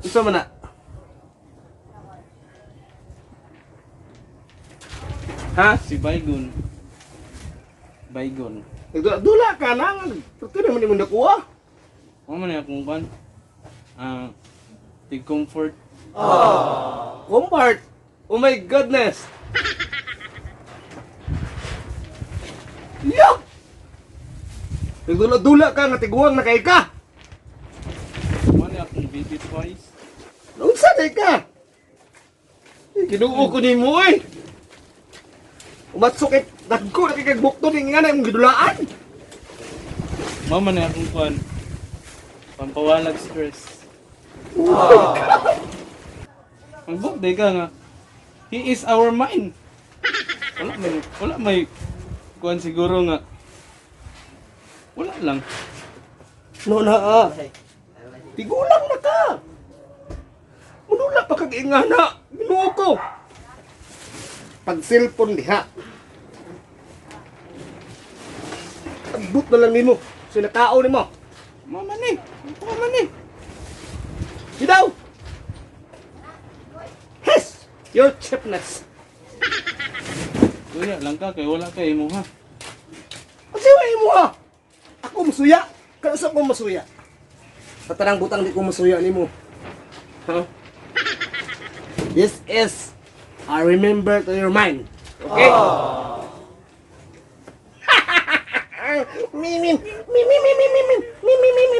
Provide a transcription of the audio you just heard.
Unsa man na? Ha? Si Baygon. Baygon. Nagdula ka na. Ito naman yung nakuha. Mo man akong kwan. Ah, tig comfort. Comfort. Oh my goodness. Yuck! Nagdula-dula ka nga tiguang na kay ka. Mo man akong baby toys. Unsa day ka? Kinuo ko nimo eh. Umatsok eh, dagko na kay kag bukton nga na imong gidulaan. Mo man akong kwan. Pampawalag stress. Oh my God. Mag-birthday ka nga. He is our mind. Wala may kuan siguro nga. Wala lang. No na ah. Tigulang na ka. Manula pa kag ingana. Ginoo ko. Pag cellphone diha. Abot na lang nimo. Sinakao nimo. Mo man eh. Mo man eh. Bidaw! Hes! Your cheapness. Kuya lang ka kay wala kay imo ha. Ang siwa mo ha? Ako masuya. Kansa ko masuya? Sa tanang butang di ko masuya nimo. Ha? This is I remember to your mind. Okay? Mi mi mi mi mi mi mi mi mi mi mi.